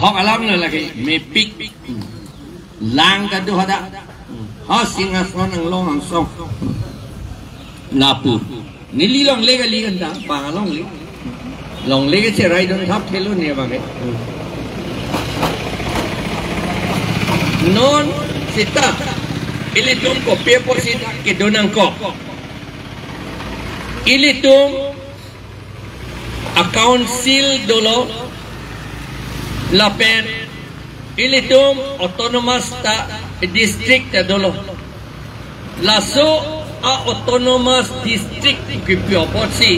Hok alam na lagi mepik lang kadu hada ha singhason ang long ang song lapu nili long lega li ganda pangalong li long lega che rai don thap thelo ne ba non sita ilitum ko pepo sita ke donang ko ilitum a council dolo lapen ilitum autonomous ta district ta dolo laso a autonomous district ki pyoposi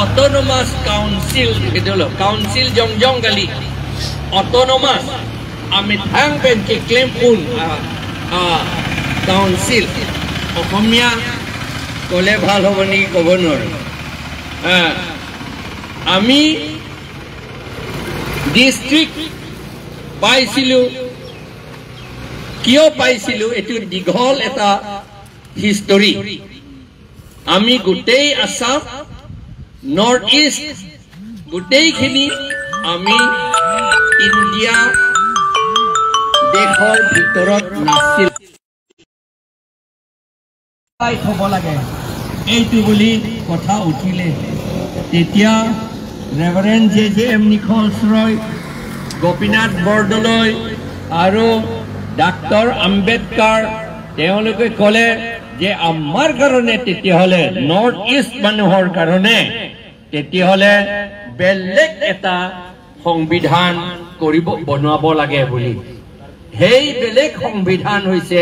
autonomous council ke dolo council jong jong gali autonomous amit hang pen ki claim un council Asamiya ক'লে ভাল হ'ব নেকি ক'ব নোৱাৰো। আমি district পাইছিলোঁ, কিয় পাইছিলোঁ এইটো দীঘল এটা হিষ্টৰী। আমি গোটেই আছাম নৰ্থ ইষ্ট গোটেইখিনি আমি ইণ্ডিয়া দেশৰ ভিতৰত নাছিল থ'ব লাগে এইটো বুলি কথা উঠিলে। তেতিয়া reverend J J M Nichols Roy, Gopinath Bordoloi আৰু ডাক্তৰ আম্বেদকাৰ তেওঁলোকে ক'লে যে আমাৰ কাৰণে তেতিয়াহ'লে নৰ্থ ইষ্ট মানুহৰ কাৰণে তেতিয়াহ'লে বেলেগ এটা সংবিধান কৰিব বনাব লাগে বুলি। সেই বেলেগ সংবিধান হৈছে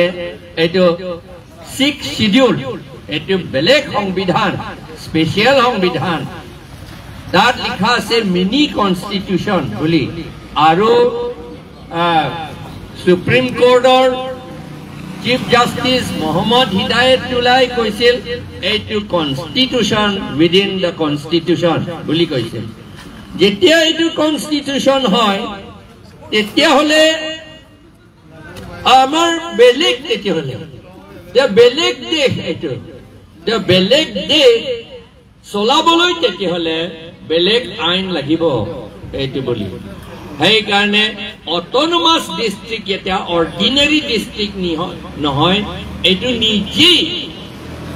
এইটো ছিক্স শিডিউল, এইটো বেলেগ সংবিধান, স্পেচিয়েল সংবিধান। তাত লিখা আছে মিনি কনষ্টিটিউশ্যন বুলি। আৰু সুপ্ৰিম কোৰ্টৰ চিফ জাষ্টিছ মহম্মদ হিদায়তুল্লাই কৈছিল এইটো কনষ্টিটিউশ্যন উইদিন the constitution বুলি কৈছিল। যেতিয়া এইটো কনষ্টিটিউশ্যন হয় তেতিয়াহ'লে আমাৰ বেলেগ, তেতিয়াহ'লে বেলেগ দেশ, এইটো বেলেগ দেশ চলাবলৈ তেতিয়াহ'লে বেলেগ আইন লাগিব এইটো বুলি। সেইকাৰণে অট'নমাছ ডিষ্ট্ৰিক্ট এতিয়া অৰ্ডিনেৰী ডিষ্ট্ৰিক্ট নহয়, এইটো নিজেই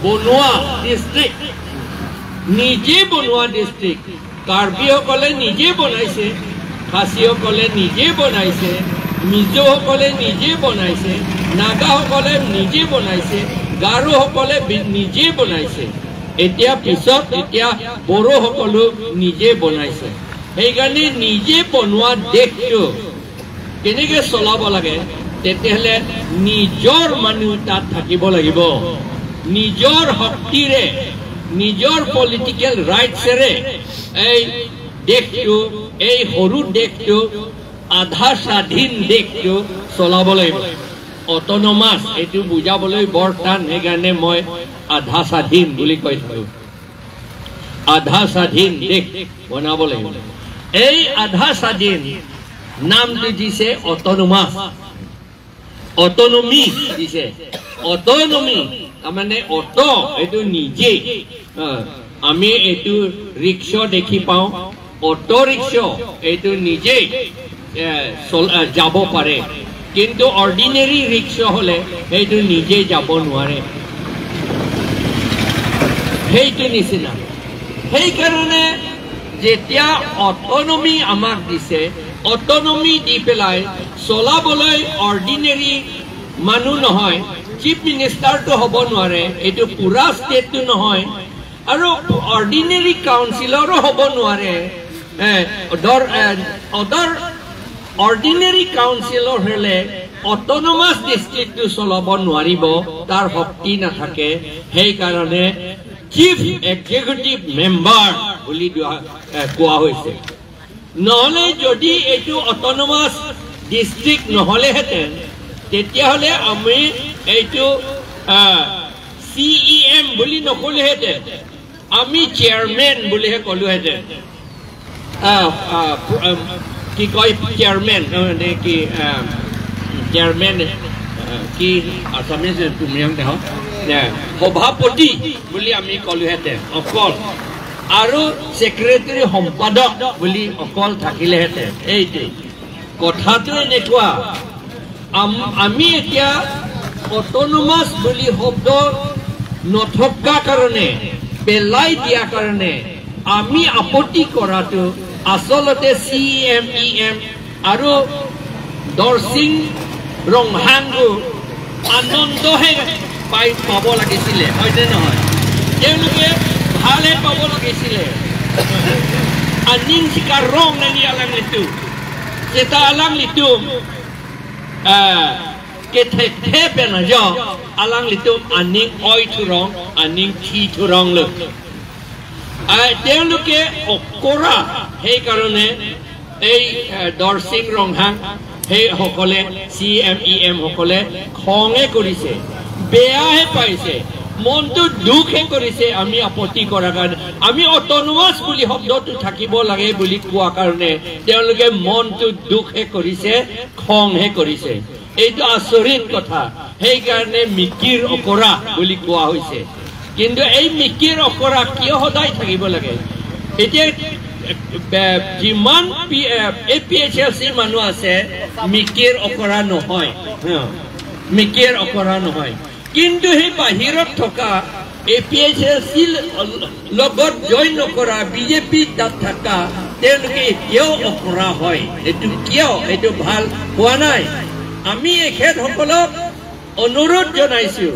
বনোৱা ডিষ্ট্ৰিক্ট, নিজে বনোৱা ডিষ্ট্ৰিক্ট। কাৰ্বিসকলে নিজে বনাইছে, খাচীসকলে নিজে বনাইছে, মিজোসকলে নিজে বনাইছে, নাগাসকলে নিজে বনাইছে, গাৰোসকলে নিজে বনাইছে, এতিয়া পিছত এতিয়া বড়োসকলো নিজে বনাইছে। সেইকাৰণে নিজে বনোৱা দেশটো কেনেকৈ চলাব লাগে, তেতিয়াহ'লে নিজৰ মানুহ তাত থাকিব লাগিব, নিজৰ শক্তিৰে, নিজৰ পলিটিকেল ৰাইটছেৰে এই দেশটো, এই সৰু দেশটো, আধা স্বাধীন দেশটো চলাব লাগিব। অট'নমাছ এইটো বুজাবলৈ বৰ টান, সেইকাৰণে মই আধা স্বাধীন বুলি কৈ থাকোঁ। আধা স্বাধীন দেশ বনাব লাগিব। এই আধা স্বাধীন নামটো দিছে অট'নমাছ, অট'নমি দিছে। অট'নমি তাৰমানে অট, এইটো নিজে। আমি এইটো ৰিক্সা দেখি পাওঁ, অট' ৰিক্সা এইটো নিজেই যাব পাৰে, কিন্তু অৰ্ডিনেৰী ৰিক্সা হ'লে সেইটো নিজে যাব নোৱাৰে, সেইটো নিচিনা। সেইকাৰণে যেতিয়া অট'নমি আমাক দিছে, অট'নমি দি পেলাই চলাবলৈ অৰ্ডিনেৰী মানুহ নহয়, চিফ মিনিষ্টাৰটো হ'ব নোৱাৰে, এইটো পুৰা ষ্টেটটো নহয়, আৰু অৰ্ডিনেৰী কাউন্সিলৰো হ'ব নোৱাৰে। অদাৰ অৰ্ডিনেৰী কাউন্সিলৰ হ'লে অট'নমাছ ডিষ্ট্ৰিক্টটো চলাব নোৱাৰিব, তাৰ শক্তি নাথাকে। সেইকাৰণে চিফ এক্সিকিউটিভ মেম্বাৰ বুলি কোৱা হৈছে। নহ'লে যদি এইটো অট'নমাছ ডিষ্ট্ৰিক্ট নহ'লেহেঁতেন তেতিয়াহ'লে আমি এইটো CEM বুলি নক'লোহেঁতেন, আমি চেয়াৰমেন বুলিহে ক'লোহেঁতেন। কি কয় চেয়াৰমেন কি, চেয়াৰমেন কি আছামিজ তুমি সভাপতি বুলি আমি ক'লোহেঁতেন অকল, আৰু ছেক্ৰেটাৰী সম্পাদক বুলি অকল থাকিলেহেঁতেন। এইটোৱে কথাটো এনেকুৱা, আমি এতিয়া অট'নমাছ বুলি শব্দ নথকা কাৰণে, পেলাই দিয়া কাৰণে আমি আপত্তি কৰাটো আচলতে চি এম ই এম আৰু দৰচিং ৰংহাংগু আনন্দহে পাব লাগিছিলে, হয়নে নহয়? তেওঁলোকে ভালহে পাব লাগিছিলে। Aning sikarong na ni alang litum. Seta alang litum kethe na jo alang litum aning oi thurong aning thi thurong le. তেওঁলোকে অকৰা, সেইকাৰণে এই দৰচিং ৰংহাং সেইসকলে চি এম ই এম সকলে খঙে কৰিছে, বেয়াহে পাইছে, মনটো দুখহে কৰিছে আমি আপত্তি কৰাৰ কাৰণে। আমি অট'নমাছ বুলি শব্দটো থাকিব লাগে বুলি কোৱা কাৰণে তেওঁলোকে মনটো দুখহে কৰিছে, খংহে কৰিছে। এইটো আচৰিত কথা। সেইকাৰণে মিকিৰ অকৰা বুলি কোৱা হৈছে। কিন্তু এই মিকিৰ অকৰা কিয় সদায় থাকিব লাগে? এতিয়া যিমান A P H L চিৰ মানুহ আছে মিকিৰ অকৰা নহয়, মিকিৰ অকৰা নহয়। কিন্তু সেই বাহিৰত থকা এ পি এইচ এল চিৰ লগত জইন নকৰা বিজেপি তাত থকা তেওঁলোকে এতিয়াও অকৰা হয়। এইটো কিয়? এইটো ভাল হোৱা নাই। আমি এখেতসকলক অনুৰোধ জনাইছো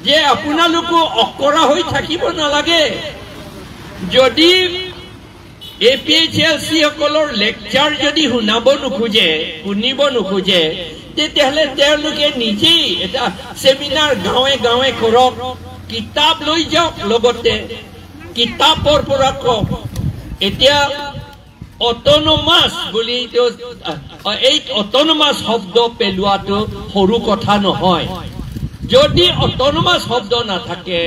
যে আপোনালোকো অকৰা হৈ থাকিব নালাগে। যদি A P H L C সকলৰ লেকচাৰ যদি শুনাব নোখোজে, শুনিব নোখোজে, তেতিয়াহ'লে তেওঁলোকে নিজেই এটা চেমিনাৰ গাঁৱে গাঁৱে কৰক, কিতাপ লৈ যাওক, লগতে কিতাপৰ পৰা কওক। এতিয়া অট'নমাছ বুলি এই অট'নমাছ শব্দ পেলোৱাটো সৰু কথা নহয়। যদি অট'নমাছ শব্দ নাথাকে,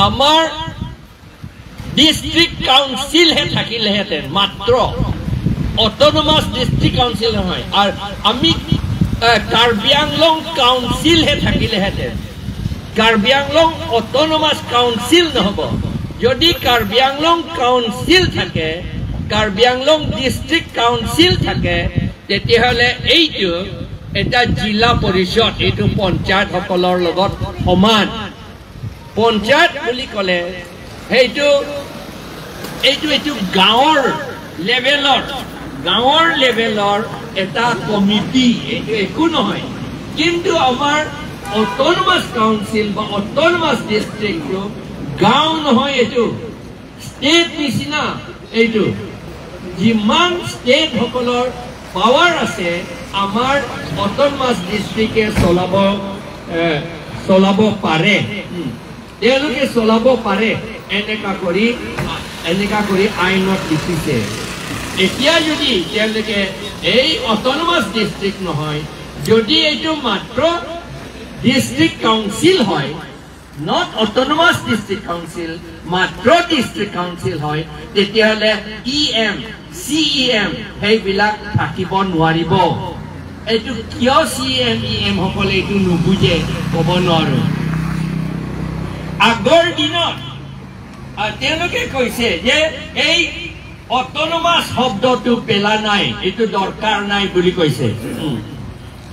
আমাৰ ডিষ্ট্ৰিক্ট কাউন্সিলহে থাকিলেহেঁতেন, মাত্ৰ অট'নমাছ ডিষ্ট্ৰিক্ট কাউন্সিল নহয়, আৰু আমি কাৰ্বি আংলং কাউন্সিলহে থাকিলেহেঁতেন। কাৰ্বি আংলং অট'নমাছ কাউন্সিল নহ'ব। যদি কাৰ্বি আংলং কাউন্সিল থাকে, কাৰ্বি আংলং ডিষ্ট্ৰিক্ট কাউন্সিল থাকে, তেতিয়াহ'লে এইটো এটা জিলা পৰিষদ, এইটো পঞ্চায়তসকলৰ লগত সমান। পঞ্চায়ত বুলি ক'লে সেইটো এইটো এইটো গাঁৱৰ লেভেলৰ, গাঁৱৰ লেভেলৰ এটা কমিটি, এইটো একো নহয়। কিন্তু আমাৰ অট'নমাছ কাউন্সিল বা অট'নমাছ ডিষ্ট্ৰিক্টটো গাঁও নহয়, এইটো ষ্টেট নিচিনা। এইটো যিমান ষ্টেটসকলৰ পাৱাৰ আছে, আমাৰ অট'নমাছ ডিষ্ট্ৰিক্টে চলাব পাৰে, তেওঁলোকে চলাব পাৰে। এনেকা কৰি আইনত লিখিছে। এতিয়া যদি তেওঁলোকে এই অট'নমাছ ডিষ্ট্ৰিক্ট নহয়, যদি এইটো মাত্ৰ ডিষ্ট্ৰিক্ট কাউন্সিল হয়, not autonomous district council, মাত্ৰ ডিষ্ট্ৰিক্ট কাউন্সিল হয়, তেতিয়াহ'লে E M C E M সেইবিলাক থাকিব নোৱাৰিব। এইটো কিয় চি এম ই এম সকলে এইটো নুবুজে ক'ব নোৱাৰো। আগৰ দিনত তেওঁলোকে কৈছে যে এই অট'নমাছ শব্দটো পেলা নাই, এইটো দৰকাৰ নাই বুলি কৈছে,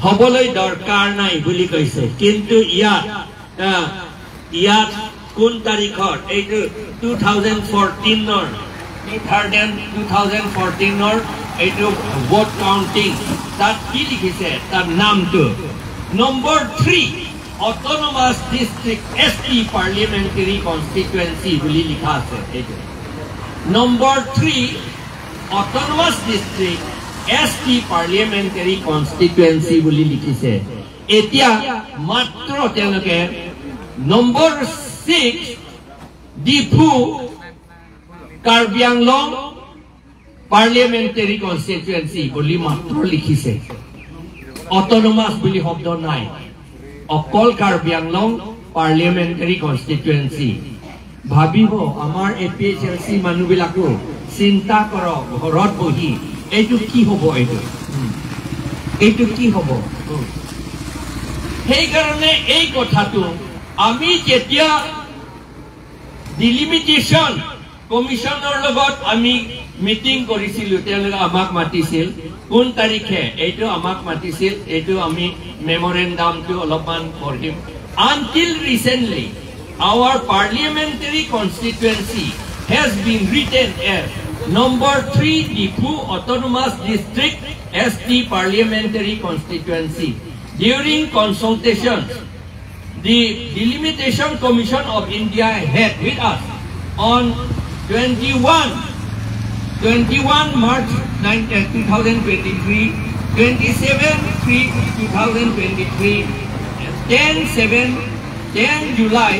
হ'বলৈ দৰকাৰ নাই বুলি কৈছে। কিন্তু ইয়াত কোন তাৰিখত, এইটো 2014ৰ এইটো ভোট কাউণ্টিং, তাত কি লিখিছে? তাৰ নামটো number 3 autonomous district S T parliamentary constituency বুলি লিখা আছে। এইটো number 3 autonomous district S T parliamentary constituency বুলি লিখিছে। এতিয়া মাত্ৰ তেওঁলোকে number 6 Diphu Karbi Anglong parliamentary constituency বুলি মাত্ৰ লিখিছে। অট'নমাছ বুলি শব্দ নাই, অকল কাৰ্বি আংলং পাৰ্লিয়ামেণ্টাৰী কনষ্টিটুৱেঞ্চি। ভাবিব আমাৰ A P H L C মানুহবিলাকো চিন্তা কৰক ঘৰত বহি, এইটো কি হ'ব, এইটো কি হ'ব। সেইকাৰণে এই কথাটো আমি যেতিয়া ডিলিমিটেশ্যন কমিশ্যনৰ লগত আমি মিটিং কৰিছিলোঁ, তেওঁলোকে আমাক মাতিছিল। কোন তাৰিখে এইটো আমাক মাতিছিল, এইটো আমি মেমৰেণ্ডামটো অলপমান পঢ়িম। Until recently, our parliamentary constituency has been written as number 3 Diphu Autonomous District ST Parliamentary Constituency. During consultations, the Delimitation Commission of India had with us on 21 March 2023, 27/3/2023, 10 July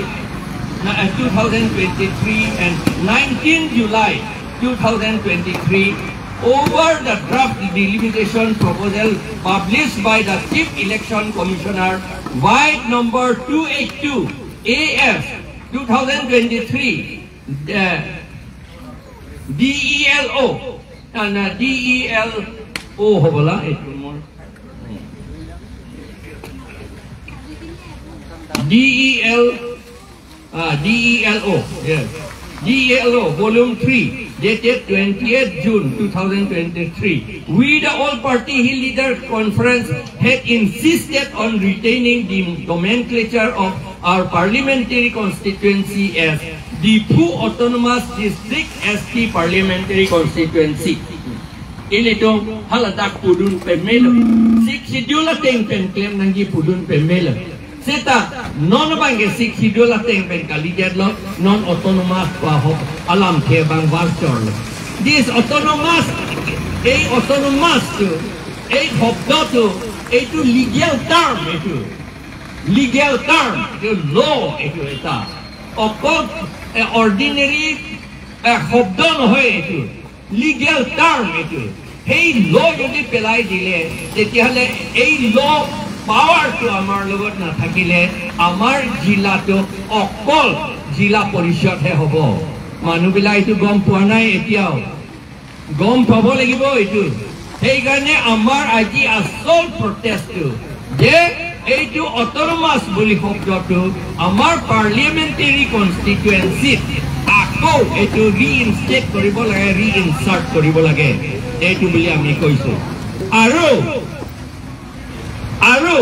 2023 and 19 July 2023 over the draft delimitation proposal published by the Chief Election Commissioner vide number 282 AF 2023 DELO and DELO hobola etu mor DEL DELO, yes, DELO volume 3 dated 28 June 2023. We the All Party Hill Leader Conference had insisted on retaining the nomenclature of our parliamentary constituency as Diphu Autonomous District ST Parliamentary Constituency. Ilito haladak pudun pemelo. Six schedule teng pen claim nangi pudun pemelo. Seta non bangke six schedule teng pen kalijet lo non autonomous alam the bang varchor. This autonomous, এই autonomous to, এই শব্দটো এইটো legal term, এইটো legal term, এইটো law, এইটো এটা অকল ordinary শব্দ নহয়, এইটো লিগেল টাৰ্ম। এইটো সেই ল যদি পেলাই দিলে তেতিয়াহ'লে এই ল পাৱাৰটো আমাৰ লগত নাথাকিলে আমাৰ জিলাটো অকল জিলা পৰিষদহে হ'ব। মানুহবিলাক এইটো গম পোৱা নাই, এতিয়াও গম পাব লাগিব এইটো। সেইকাৰণে আমাৰ আজি আচল প্ৰটেষ্টটো যে এইটো অট'নমাছ বুলি শব্দটো আমাৰ পাৰ্লিয়ামেণ্টেৰী কনষ্টিটুৱেঞ্চিত আকৌ এইটো ৰিইনষ্টেট কৰিব লাগে, ৰিইনচাৰ্ট কৰিব লাগে, এইটো বুলি আমি কৈছো। আৰু আৰু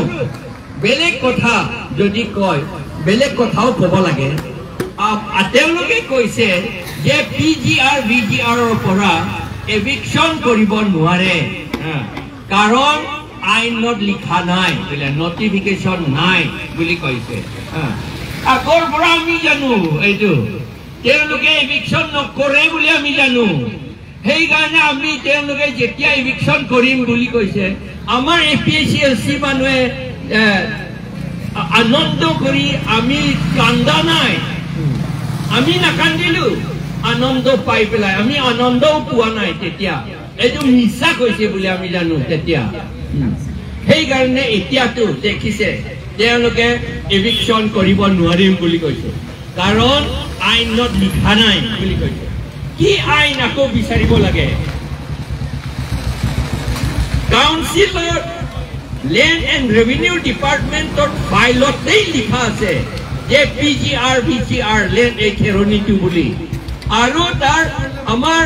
বেলেগ কথা যদি কয়, বেলেগ কথাও ক'ব লাগে। তেওঁলোকে কৈছে যে P G R V G আৰৰ পৰা এভিকশ্যন কৰিব নোৱাৰে, কাৰণ আইনত লিখা নাই বোলে, নটিফিকেশ্যন নাই বুলি কৈছে। আগৰ পৰা আমি জানো এইটো, তেওঁলোকে এভিকশ্যন নকৰে বুলি আমি জানো। সেইকাৰণে আমি তেওঁলোকে যেতিয়া এভিকশ্যন কৰিম বুলি কৈছে, আমাৰ A P S C L C মানুহে আনন্দ কৰি আমি কান্দা নাই, আমি নাকান্দিলো, আনন্দ পাই পেলাই আমি আনন্দও পোৱা নাই তেতিয়া, এইটো মিছা কৈছে বুলি আমি জানো তেতিয়া। সেইকাৰণে এতিয়াতো দেখিছে তেওঁলোকে এভিকশ্যন কৰিব নোৱাৰিম বুলি কৈছে, কাৰণ আইনত লিখা নাই বুলি কৈছে। কি আইন আকৌ বিচাৰিব লাগে? কাউন্সিলৰ লেণ্ড এণ্ড ৰেভিনিউ ডিপাৰ্টমেণ্টৰ ফাইলতেই লিখা আছে যে P G R V G R land এই খেৰণিটো বুলি, আৰু তাৰ আমাৰ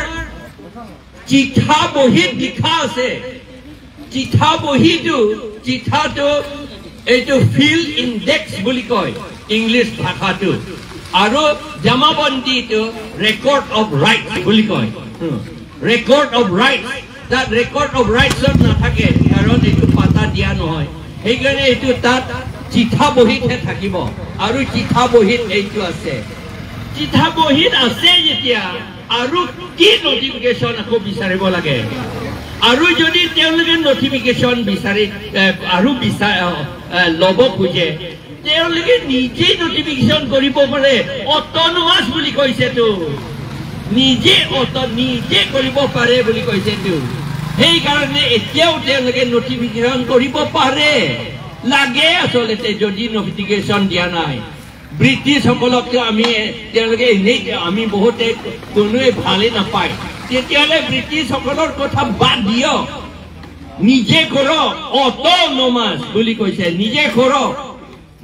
চিঠা বহীত লিখা আছে। চিঠা বহীটো, চিঠাটো এইটো ফিল্ড ইণ্ডেক্স বুলি কয় ইংলিছ ভাষাটো, আৰু জমাবন্দীটো ৰেকৰ্ড অফ ৰাইটছ বুলি কয়। ৰেকৰ্ড অফ ৰাইটছ, তাত ৰেকৰ্ড অফ ৰাইটছত নাথাকে, কাৰণ এইটো পাতা দিয়া নহয়, সেইকাৰণে এইটো তাত চিঠা বহীতহে থাকিব। আৰু চিঠা বহীত এইটো আছে, চিঠা বহীত আছে যেতিয়া আৰু কি নটিফিকেশ্যন আকৌ বিচাৰিব লাগে? আৰু যদি তেওঁলোকে নটিফিকেশ্যন বিচাৰি আৰু ল'ব খোজে, তেওঁলোকে নিজেই নটিফিকেশ্যন কৰিব পাৰে। অট'নমাছ বুলি কৈছেতো, নিজে নিজে কৰিব পাৰে বুলি কৈছেতো। সেইকাৰণে এতিয়াও তেওঁলোকে নটিফিকেশ্যন কৰিব পাৰে লাগে। আচলতে যদি নটিফিকেশ্যন দিয়া নাই, ব্ৰিটিছসকলকতো আমি তেওঁলোকে এনেই আমি বহুতে কোনোৱে ভালেই নাপায়, তেতিয়াহ'লে ব্ৰিটিছসকলৰ কথা বাদ দিয়ক, নিজে কৰক। অট'নমাছ বুলি কৈছে, নিজে কৰক,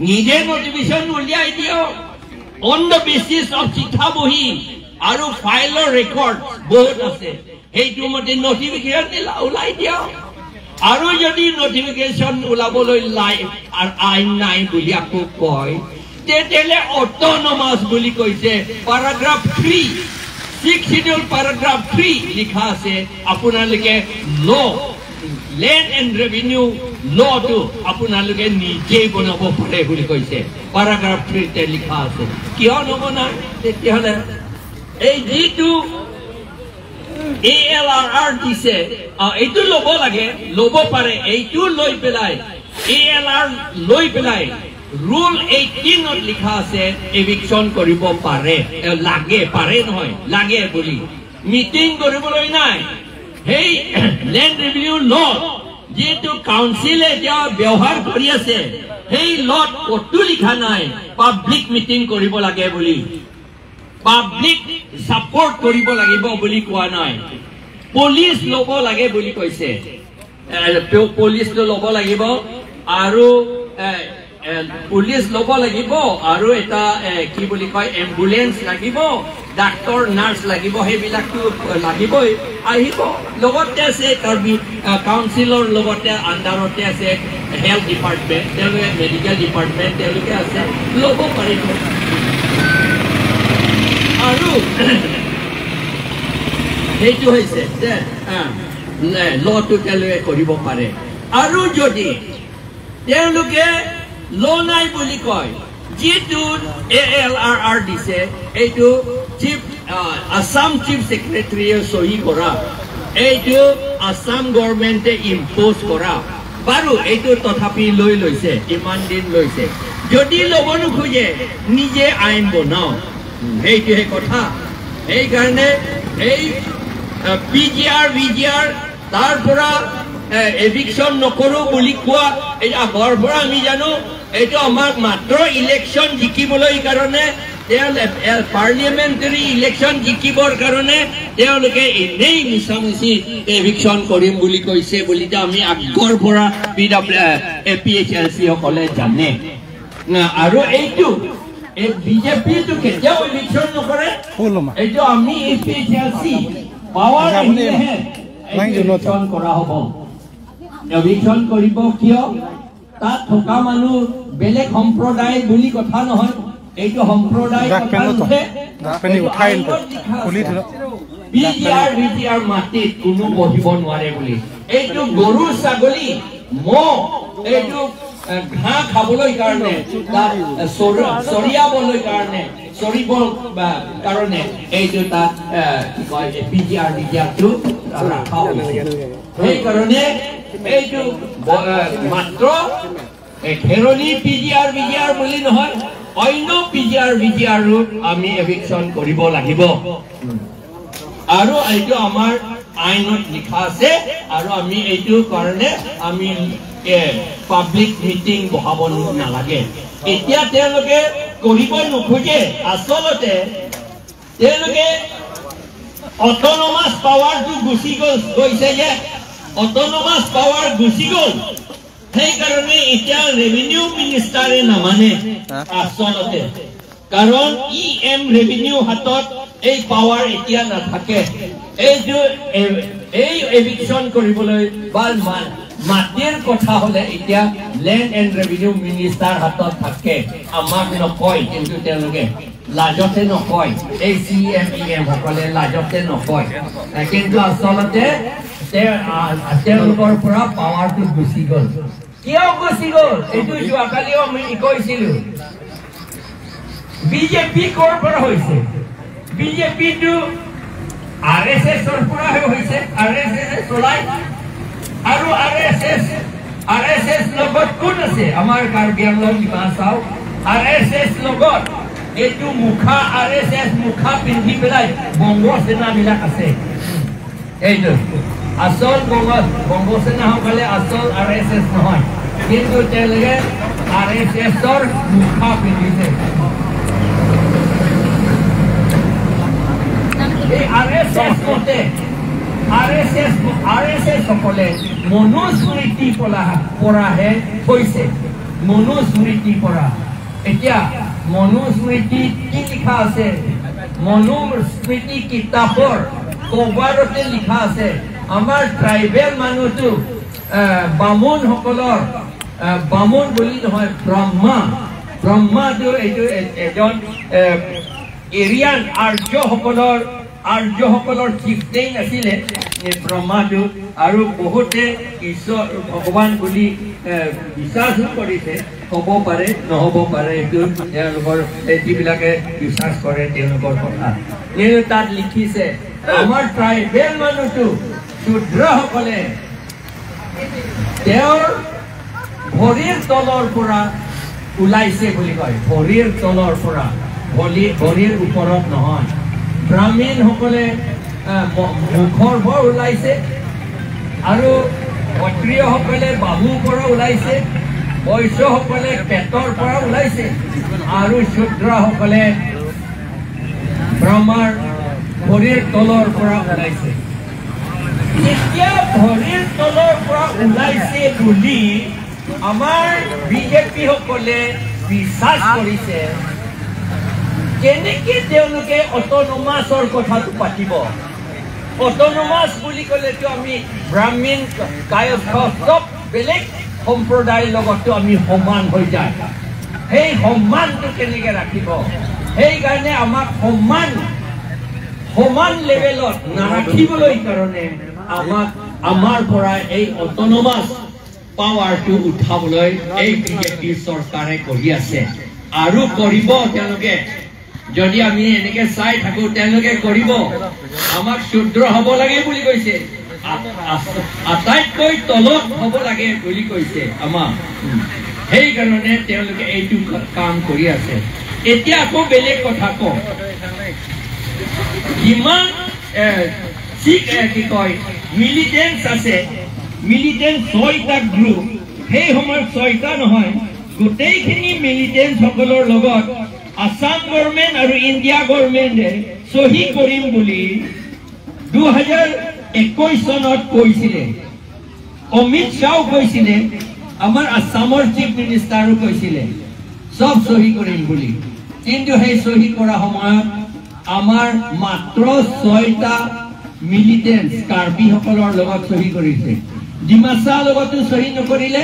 নিজে নটিফিকেশ্যন উলিয়াই দিয়ক অন the basis of চিঠা বহী আৰু ফাইলৰ ৰেকৰ্ড বহুত আছে। সেইটো মতে নটিফিকেশ্যন ওলাই দিয়ক। আৰু যদি নটিফিকেশ্যন ওলাবলৈ আইন নাই বুলি আকৌ কয়, তেতিয়াহ'লে অট'নমাছ বুলি কৈছে। Paragraph 3, 6 schedule paragraph 3 লিখা আছে, আপোনালোকে ল' লেণ্ড এণ্ড ৰেভিনিউ লটো আপোনালোকে নিজেই বনাব পাৰে বুলি কৈছে। পাৰাগ্ৰাফ 3তে লিখা আছে। কিয় নবনায় তেতিয়াহ'লে? এই যিটো ALRR দিছে, এইটো ল'ব লাগে, ল'ব পাৰে। এইটো লৈ পেলাই ALR লৈ পেলাই ৰুল 18ত লিখা আছে এভিকশ্যন কৰিব পাৰে, লাগে, পাৰে নহয় লাগে বুলি। মিটিং কৰিবলৈ নাই। সেই লেণ্ড ৰেভিনিউ ল যিটো কাউন্সিলে এতিয়া ব্যৱহাৰ কৰি আছে, সেই লত ক'তো লিখা নাই পাব্লিক মিটিং কৰিব লাগে বুলি, পাব্লিক ছাপৰ্ট কৰিব লাগিব বুলি কোৱা নাই। পুলিচ ল'ব লাগে বুলি কৈছে, পুলিচটো ল'ব লাগিব আৰু পুলিচ ল'ব লাগিব আৰু এটা কি বুলি কয় এম্বুলেঞ্চ লাগিব, ডাক্তৰ নাৰ্ছ লাগিব, সেইবিলাকতো লাগিবই, আহিব। লগতে আছে কাৰ্বি কাউন্সিলৰ লগতে আণ্ডাৰতে আছে হেল্থ ডিপাৰ্টমেণ্ট, তেওঁলোকে মেডিকেল ডিপাৰ্টমেণ্ট তেওঁলোকে আছে, ল'ব পাৰিব। আৰু সেইটো হৈছে যে লটো তেওঁলোকে কৰিব পাৰে। আৰু যদি তেওঁলোকে ল নাই বুলি কয়, যিটো ALRR দিছে, এইটো চিফ আছাম চিফ ছেক্ৰেটাৰীয়ে চহী কৰা, এইটো আছাম গভৰ্ণমেণ্টে ইম্প'জ কৰা। বাৰু এইটো তথাপি লৈ লৈছে, ইমান দিন লৈছে। যদি ল'ব নোখোজে নিজে আইন বনাওক, সেইটোহে কথা। সেইকাৰণে এই PGR VGR তাৰ পৰা এভিকশ্যন নকৰো বুলি কোৱা, এই আগৰ পৰা আমি জানো এইটো আমাক মাত্ৰ ইলেকশ্যন জিকিবলৈ কাৰণে, পাৰ্লিয়ামেণ্টাৰী ইলেকশ্যন জিকিবৰ কাৰণে তেওঁলোকে এনেই মিছামিছি এভিকশ্যন কৰিম বুলি কৈছে বুলি আমি আগৰ পৰা APHLC সকলে জানে। আৰু এইটো এই বিজেপিটো কেতিয়াও ইলেকশ্যন নকৰে, এইটো আমি APHLC power আহিলেহে ইলেকশ্যন কৰা হ'ব। এভিকশ্যন কৰিব কিয়? তাত থকা মানুহ বেলেগ সম্প্ৰদায় বুলি কথা নহয়, এইটো সম্প্ৰদায় কথা নুঠে। PGR VGR মাটিত কোনো বহিব নোৱাৰে বুলি, এইটো গৰু ছাগলী মহ এইটো ঘাঁহ খাবলৈ কাৰণে, তাত চৰিয়াবলৈ কাৰণে, চৰিবৰ কাৰণে এইটো তাত কি কয় PGR VGRটো ৰখা হৈছে। সেইকাৰণে এইটো মাত্ৰ খেৰণি PGR VGR বুলি নহয়, অন্য PGR VGR আমি এভিকশ্যন কৰিব লাগিব। আৰু এইটো আমাৰ আইনত লিখা আছে। আৰু আমি এইটো কাৰণে আমি পাব্লিক মিটিং বহাব নালাগে। এতিয়া তেওঁলোকে কৰিব নোখোজে। আচলতে তেওঁলোকে অট'নমাছ পাৱাৰটো গুচি গৈছে, যে অট'নমাছ পাৱাৰ গুচি গ'ল, সেইকাৰণে এতিয়া ৰেভিনিউ মিনিষ্টাৰে নামানে আচলতে। কাৰণ EM revenue হাতত এই পাৱাৰ এতিয়া নাথাকে। এইটো এই এভিকশ্যন কৰিবলৈ বা মাটিৰ কথা হলে এতিয়া লেণ্ড এণ্ড ৰেভিনিউ মিনিষ্টাৰ হাতত থাকে। আমাক নকয়, কিন্তু তেওঁলোকে লাজতে নকয়, এই CM EM সকলে লাজতে নকয়, কিন্তু আচলতে তেওঁলোকৰ পৰা পাৱাৰটো গুচি গ'ল। কিয় গুচি গ'ল এইটো যোৱাকালিও আমি কৈছিলো। বিজেপি ক'ৰ পৰা হৈছে? বিজেপিটো RSSৰ পৰাহে হৈছে, RSS চলাই। আৰু RSS লগত কোন আছে? আমাৰ কাৰ্বি আংলং ডিমা চাওক, RSS লগত এইটো মুখা RSS মুখা পিন্ধি পেলাই বংগ সেনাবিলাক আছে। এইটো আচল বংগ সেনাসকলে আচল RSS নহয়, কিন্তু তেওঁলোকে RSSৰ মুখা পিন্ধিছে। এই RSS মতে RSS সকলে মনুস্মৃতি পৰাহে হৈছে, মনুস্মৃতি পৰা। এতিয়া মনুস্মৃতি কি লিখা আছে? মনুস্মৃতি কিতাপৰ কভাৰতে লিখা আছে আমাৰ ট্ৰাইবেল মানুহটো বামুণসকলৰ, বামুণ বুলি নহয়, ব্ৰহ্মা, ব্ৰহ্মাটো এইটো এজন এৰিয়ান আৰ্যসকলৰ চিফটেইন আছিলে ব্ৰহ্মাটো, আৰু বহুতে ঈশ্বৰ ভগৱান বুলি বিশ্বাসো কৰিছে। হ'ব পাৰে, নহ'ব পাৰে, এইটো তেওঁলোকৰ যিবিলাকে বিশ্বাস কৰে তেওঁলোকৰ কথা। কিন্তু তাত লিখিছে আমাৰ ট্ৰাইবেল মানুহটো শূদ্ৰসকলে তেওঁৰ ভৰিৰ তলৰ পৰা ওলাইছে বুলি কয়। ভৰিৰ তলৰ পৰা, ভৰিৰ ওপৰত নহয়। ব্ৰাহ্মীণসকলে মুখৰ পৰা ওলাইছে, আৰু ক্ষত্ৰিয়সকলে বাহুৰ পৰা ওলাইছে, বৈশ্যসকলে পেটৰ পৰা ওলাইছে, আৰু শূদ্ৰসকলে ব্ৰহ্মাৰ ভৰিৰ তলৰ পৰা ওলাইছে। যেতিয়া ভৰিৰ তলৰ পৰা ওলাইছে বুলি আমাৰ বিজেপিসকলে বিশ্বাস কৰিছে, কেনেকে তেওঁলোকে অট'নমাছৰ কথাটো পাতিব? অট'নমাছ বুলি ক'লেতো আমি ব্ৰাহ্মীণ, কায়স্থ চব বেলেগ সম্প্ৰদায়ৰ লগতো আমি সমান হৈ যায়। সেই সন্মানটো কেনেকে ৰাখিব? সেইকাৰণে আমাক সমান লেভেলত নাৰাখিবলৈ কাৰণে আমাক আমাৰ পৰা এই অট'নমাছ পাৱাৰটো উঠাবলৈ এই বিজেপি চৰকাৰে কৰি আছে আৰু কৰিব। তেওঁলোকে যদি আমি এনেকে চাই থাকো, তেওঁলোকে কৰিব। আমাক শূদ্ৰ হ'ব লাগে বুলি কৈছে, আটাইতকৈ তলত হ'ব লাগে বুলি কৈছে আমাক। সেইকাৰণে তেওঁলোকে এইটো কাম কৰি আছে। এতিয়া আকৌ বেলেগ কথা কওঁ, যিমান কি কয় মিলিটেণ্টছ আছে, মিলিটেণ্ট 6টা গ্ৰুপ, সেই সময়ত 6টা নহয়, গোটেইখিনি মিলিটেণ্টসকলৰ লগত আছাম গভৰ্ণমেণ্ট আৰু ইণ্ডিয়া গভৰ্ণমেণ্টে চহী কৰিম বুলি 2021 চনত কৈছিলে। অমিত শ্বাহও কৈছিলে, আমাৰ আছামৰ চিফ মিনিষ্টাৰো কৈছিলে চব চহী কৰিম বুলি। কিন্তু সেই চহী কৰা সময়ত আমাৰ মাত্ৰ 6টা মিলিটেণ্ট কাৰ্বিসকলৰ লগত চহী কৰিছে, ডিমাচা লগতো চহী নকৰিলে,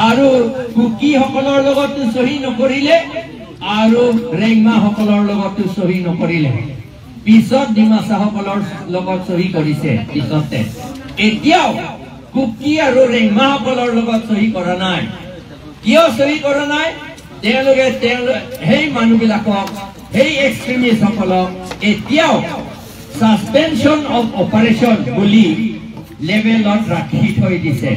আৰু কুকিসকলৰ লগতো চহী নকৰিলে, আৰু ৰেংমাসকলৰ লগতো চহী নকৰিলে। পিছত ডিমাচাসকলৰ লগত চহী কৰিছে পিছতে। এতিয়াও কুকি আৰু ৰেংমাসকলৰ লগত চহী কৰা নাই। কিয় চহী কৰা নাই? তেওঁলোকে সেই মানুহবিলাকক, সেই এক্সট্ৰিমিষ্টসকলক এতিয়াও ছাছপেনশ্যন অফ অপাৰেশ্যন বুলি লেভেলত ৰাখি থৈ দিছে।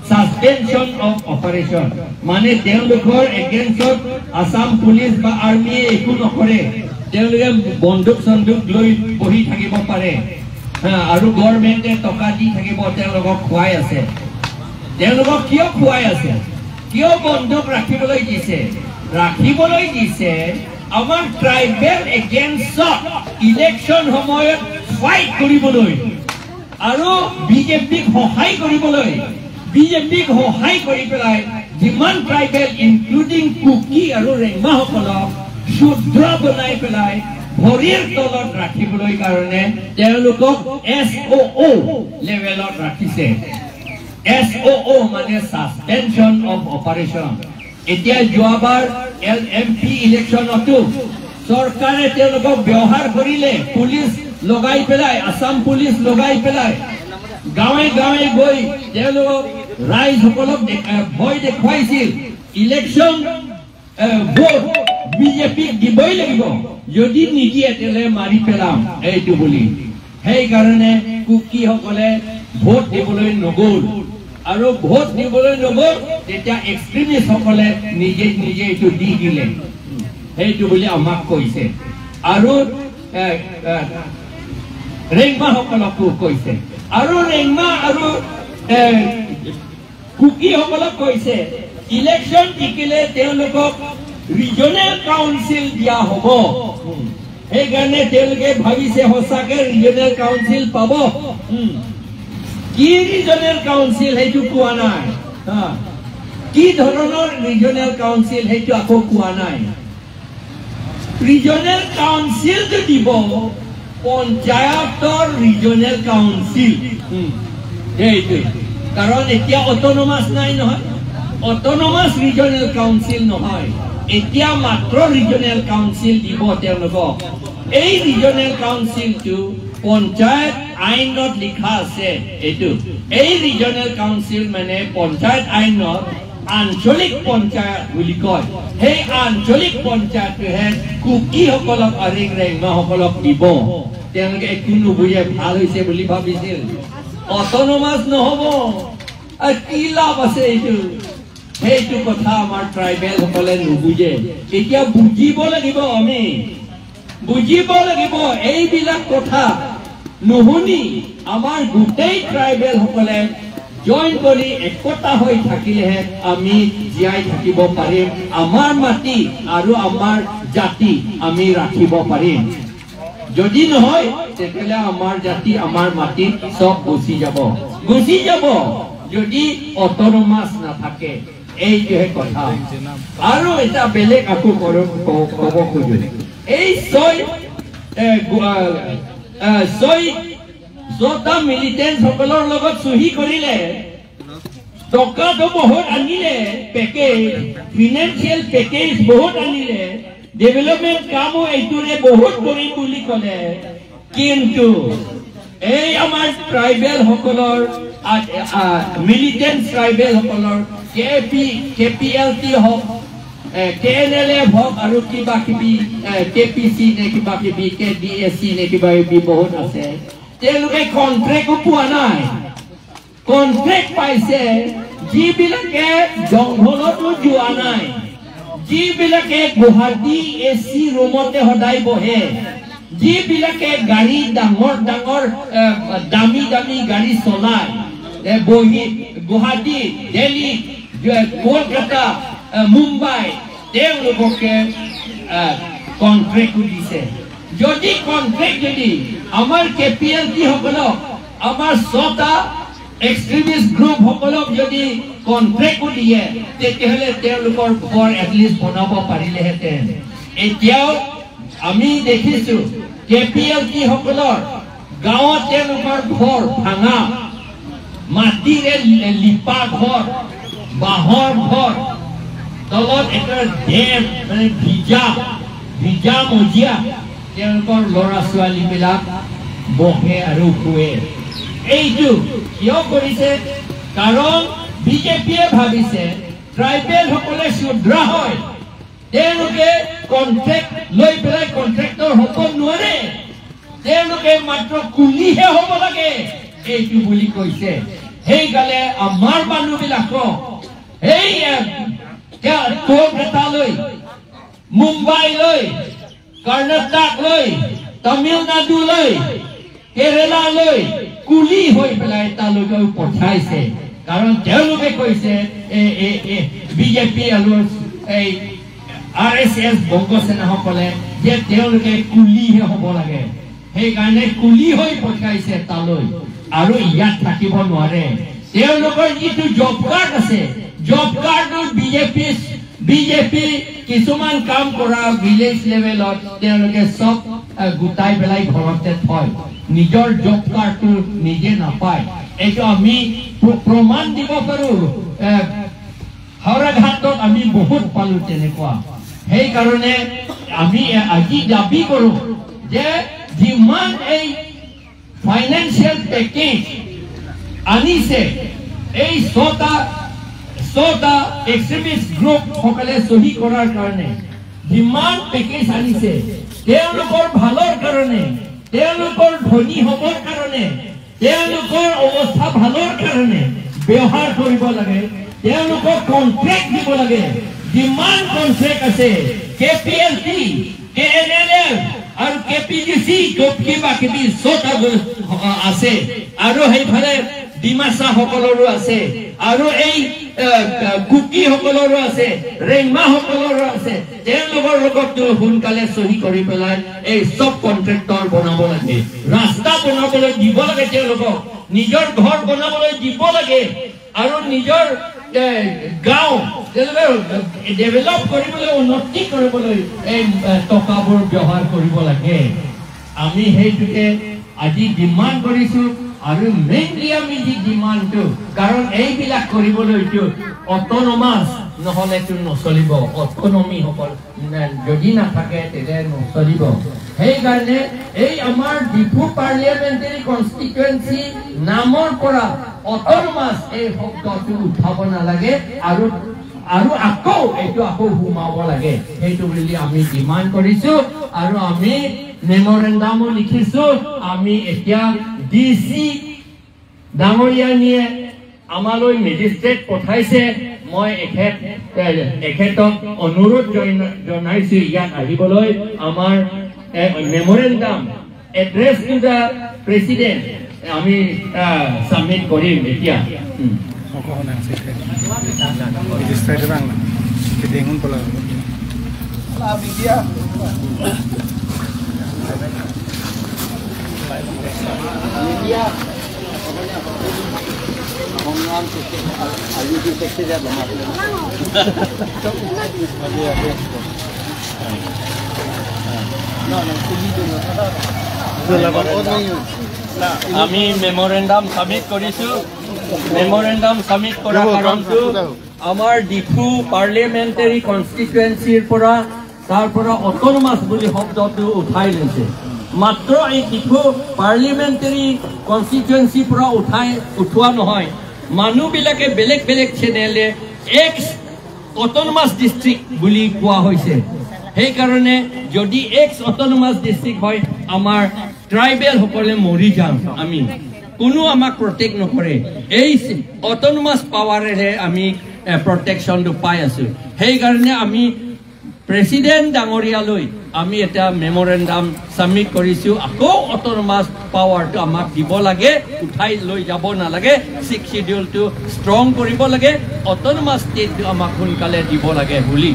ছাছপেনশ্যন অফ অপাৰেশ্যন মানে তেওঁলোকৰ এগেইনষ্টত আছাম পুলিচ বা আৰ্মিয়ে একো নকৰে, তেওঁলোকে বন্দুক চন্দুক লৈ বহি থাকিব পাৰে, আৰু গভৰ্ণমেণ্টে টকা দি থাকিব, তেওঁলোকক খুৱাই আছে। তেওঁলোকক কিয় খুৱাই আছে? কিয় বন্দুক ৰাখিবলৈ দিছে? ৰাখিবলৈ দিছে আমাৰ ট্ৰাইবেল এগেইনষ্টত ইলেকশ্যন সময়ত ফাইট কৰিবলৈ আৰু বিজেপিক সহায় কৰিবলৈ। বিজেপিক সহায় কৰি পেলাই যিমান ট্ৰাইবেল ইনক্লুডিং কুকি আৰু ৰেংমাসকলক শূদ্ৰ বনাই পেলাই ভৰিৰ তলত ৰাখিবলৈ কাৰণে তেওঁলোকক SOO লেভেলত ৰাখিছে। SOO মানে ছাছপেনশ্যন অফ অপাৰেশ্যন। এতিয়া যোৱাবাৰ এল এম পি ইলেকশ্যনতো চৰকাৰে তেওঁলোকক ব্যৱহাৰ কৰিলে, পুলিচ লগাই পেলাই, আছাম পুলিচ লগাই পেলাই গাঁৱে গাঁৱে গৈ তেওঁলোকক ৰাইজসকলক ভয় দেখুৱাইছিল, ইলেকশ্যন ভোট বিজেপিক দিবই লাগিব, যদি নিদিয়ে তেলে মাৰি পেলাম এইটো বুলি। সেইকাৰণে কুকিসকলে ভোট দিবলৈ নগ'ল, আৰু ভোট দিবলৈ নগ'ল তেতিয়া এক্সট্ৰিমিষ্টসকলে নিজে নিজে এইটো দি দিলে সেইটো বুলি আমাক কৈছে, আৰু ৰেংমাসকলকো কৈছে, আৰু ৰেংমা আৰু কুকিসকলক কৈছে ইলেকশ্যন জিকিলে তেওঁলোকক ৰিজনেল কাউন্সিল দিয়া হ'ব। সেইকাৰণে তেওঁলোকে ভাবিছে সঁচাকে ৰিজনেল কাউন্সিল পাব। কি ৰিজনেল কাউন্সিল সেইটো কোৱা নাই, কি ধৰণৰ ৰিজনেল কাউন্সিল সেইটো আকৌ কোৱা নাই। ৰিজনেল কাউন্সিলটো দিব, পঞ্চায়তৰ ৰিজনেল কাউন্সিল। সেইটো কাৰণ এতিয়া অট'নমাছ নাই নহয়, অট'নমাছ ৰিজনেল কাউন্সিল নহয়, এতিয়া মাত্ৰ ৰিজনেল কাউন্সিল দিব তেওঁলোকক। এই ৰিজনেল কাউন্সিলটো পঞ্চায়ত আইনত লিখা আছে। এইটো এই ৰিজনেল কাউন্সিল মানে পঞ্চায়ত আইনত আঞ্চলিক পঞ্চায়ত বুলি কয়। সেই আঞ্চলিক পঞ্চায়তটোহে কুকিসকলক আৰু ৰেংমাসকলক দিব। তেওঁলোকে একো নুবুজে, ভাল হৈছে বুলি ভাবিছিল। অট'নমাছ নহ'ব, কি লাভ আছে এইটো? সেইটো কথা আমাৰ ট্ৰাইবেল সকলে নুবুজে। এতিয়া বুজিব লাগিব, আমি বুজিব লাগিব। এইবিলাক কথা নুশুনি আমাৰ গোটেই ট্ৰাইবেল সকলে জইন কৰি একতা হৈ থাকিলেহে আমি জীয়াই থাকিব পাৰিম, আমাৰ মাটি আৰু আমাৰ জাতি আমি ৰাখিব পাৰিম। যদি নহয়, তেতিয়াহ'লে আমাৰ জাতি, আমাৰ মাটি চব গুচি যাব, গুচি যাব যদি অট'নমাছ নাথাকে। এইটোহে কথা। আৰু এটা বেলেগ আকৌ ক'ব খোজো, এই ছয় ছয় ছটা মিলিটেণ্ট সকলৰ লগত চহী কৰিলে, টকাটো বহুত আনিলে, পেকেজ, ফিনেন্সিয়েল পেকেজ বহুত আনিলে, ডেভেলপমেণ্ট কামো এইটোৰে বহুত কৰিম বুলি ক'লে। কিন্তু এই আমাৰ ট্ৰাইবেল সকলৰ, মিলিটেণ্ট ট্ৰাইবেল সকলৰ, কে পি এল টি হওক, কে এন এল এফ হওক, আৰু কিবা কিবি কে পি চি নে কিবা কিবি কে ডি এছ চি নে কিবা কিবি বহুত আছে, তেওঁলোকে কণ্ট্ৰেক্টো পোৱা নাই। কণ্ট্ৰেক্ট পাইছে যিবিলাকে জংঘলতো যোৱা নাই, যিবিলাকে গুৱাহাটী এ চি ৰুমতে সদায় বহে, যিবিলাকে গাড়ী ডাঙৰ ডাঙৰ দামী দামী গাড়ী চলায়, বহি গুৱাহাটী, দিল্লী, কলকাতা, মুম্বাই, তেওঁলোককে কণ্ট্ৰেক্টো দিছে। যদি কণ্ট্ৰেক্ট যদি আমাৰ কে পি এল টি সকলক, আমাৰ ছটা এক্সট্ৰিমিষ্ট গ্ৰুপ সকলক যদি কণ্ট্ৰেক্টো দিয়ে, তেতিয়াহ'লে তেওঁলোকৰ ঘৰ এটলিষ্ট বনাব পাৰিলেহেঁতেন। এতিয়াও আমি দেখিছো কে পি এল টি সকলৰ গাঁৱত তেওঁলোকৰ ঘৰ ভাঙা, মাটিৰে লিপা ঘৰ, বাঁহৰ ঘৰ, তলত এটা ডেম, মানে ভিজা ভিজা মজিয়া তেওঁলোকৰ ল'ৰা ছোৱালীবিলাক বহে আৰু শুৱে। এইটো কিয় কৰিছে? কাৰণ বিজেপিয়ে ভাবিছে ট্ৰাইবেল সকলে শূদ্ৰ হয়, তেওঁলোকে কণ্ট্ৰেক্ট লৈ পেলাই কণ্ট্ৰেক্টৰ হ'ব নোৱাৰে, তেওঁলোকে মাত্ৰ কুলিহে হ'ব লাগে, এইটো বুলি কৈছে। সেইকাৰণে আমাৰ মানুহবিলাকক এই কলকাতালৈ, মুম্বাইলৈ, কৰ্ণাটকলৈ, তামিলনাডুলৈ, কেৰেলালৈ কুলি হৈ পেলাই তালৈকে পঠাইছে। কাৰণ তেওঁলোকে কৈছে, বিজেপি আৰু এই আৰএছএছ বংগসেনাসকলে, যে তেওঁলোকে কুলিহে হ'ব লাগে। সেইকাৰণে কুলি হৈ পঠাইছে তালৈ আৰু ইয়াত থাকিব নোৱাৰে। তেওঁলোকৰ যিটো জব কাৰ্ড আছে, জব কাৰ্ডৰ বিজেপি কিছুমান কাম কৰা ভিলেজ লেভেলত তেওঁলোকে চব গোটাই পেলাই ঘৰতে থয়, নিজৰ জব কাৰ্ডটো নিজে নাপায়। এইটো আমি প্ৰমাণ দিব পাৰো। হাওৰাঘাটত আমি বহুত পালো তেনেকুৱা। সেইকাৰণে আমি আজি দাবী কৰো যে যিমান এই ফাইনেন্সিয়েল পেকেজ আনিছে, এই ছটা এক্সট্ৰিমিষ্ট গ্ৰুপ সকলে চহী কৰাৰ কাৰণে যিমান পেকেজ আনিছে, তেওঁলোকৰ ভালৰ কাৰণে, তেওঁলোকৰ ধনী হ'বৰ কাৰণে, তেওঁলোকৰ অৱস্থা ভালৰ কাৰণে ব্যৱহাৰ কৰিব লাগে। তেওঁলোকক কণ্ট্ৰেক্ট দিব লাগে। যিমান কণ্ট্ৰেক্ট আছে, K P L T, K N L F আৰু কে পি জি চি, কিবা কিবি ছটা আছে, আৰু সেইফালে ডিমাচা সকলৰো আছে, আৰু এই কুকি সকলৰো আছে, ৰেংমা সকলৰো আছে, তেওঁলোকৰ লগত সোনকালে চহী কৰি পেলাই এই চব কণ্ট্ৰেক্টৰ বনাব লাগে, ৰাস্তা বনাবলৈ দিব লাগে, তেওঁলোকক নিজৰ ঘৰ বনাবলৈ দিব লাগে আৰু নিজৰ গাঁও তেওঁলোকে ডেভেলপ কৰিবলৈ, উন্নতি কৰিবলৈ এই টকাবোৰ ব্যৱহাৰ কৰিব লাগে। আমি সেইটোকে আজি ডিমাণ্ড কৰিছোঁ। আৰু মেইনলি আমি যি ডিমাণ্ডটো, কাৰণ এইবিলাক কৰিবলৈতো অট'নমাছ নহ'লেতো নচলিব, অট'নমি সকল যদি নাথাকে তেতিয়া নচলিব। সেইকাৰণে এই আমাৰ ডিফু পাৰ্লিয়ামেণ্টাৰী কনষ্টিটুৱেঞ্চি নামৰ পৰা অট'নমাছ এই শব্দটো উঠাব নালাগে আৰু আৰু আকৌ এইটো আকৌ সোমাব লাগে, সেইটো বুলি আমি ডিমাণ্ড কৰিছো। আৰু আমি মেমৰেণ্ডামো লিখিছো। আমি এতিয়া ডি চি ডাঙৰীয়ানীয়ে আমালৈ মেজিষ্ট্ৰেট পঠাইছে। মই এখেতক অনুৰোধ জনাইছো ইয়াত আহিবলৈ। আমাৰ memorandum address to the president আমি ছাবমিট কৰিম এতিয়া। আমি মেমৰেণ্ডাম ছাবমিট কৰিছোঁ। মেমৰেণ্ডাম ছাবমিট কৰা কাৰণটো আমাৰ ডিফু পাৰ্লিয়ামেণ্টাৰী কনষ্টিটুৱেঞ্চিৰ পৰা তাৰ পৰা অট'নমাছ বুলি শব্দটো উঠাই লৈছে। মাত্ৰ এই ডিফু পাৰ্লিয়ামেণ্টাৰী কনষ্টিটুৱেঞ্চিৰ পৰা উঠোৱা নহয়, মানুহবিলাকে বেলেগ বেলেগ চেনেলে এক্স অট'নমাছ ডিষ্ট্ৰিক্ট বুলি কোৱা হৈছে। সেইকাৰণে যদি এক্স অট'নমাছ ডিষ্ট্ৰিক্ট হয়, আমাৰ ট্ৰাইবেলসকলে মৰি যাম, আমি কোনো আমাক প্ৰটেক্ট নকৰে। এই অট'নমাছ পাৱাৰেৰে আমি প্ৰটেকশ্যনটো পাই আছোঁ। সেইকাৰণে আমি প্ৰেচিডেণ্ট ডাঙৰীয়ালৈ আমি এটা মেমৰেণ্ডাম ছাবমিট কৰিছোঁ। আকৌ অট'নমাছ পাৱাৰটো আমাক দিব লাগে, উঠাই লৈ যাব নালাগে। ছিক্স চিডিউলটো ষ্ট্ৰং কৰিব লাগে, অট'নমাছ ষ্টেটটো আমাক সোনকালে দিব লাগে বুলি।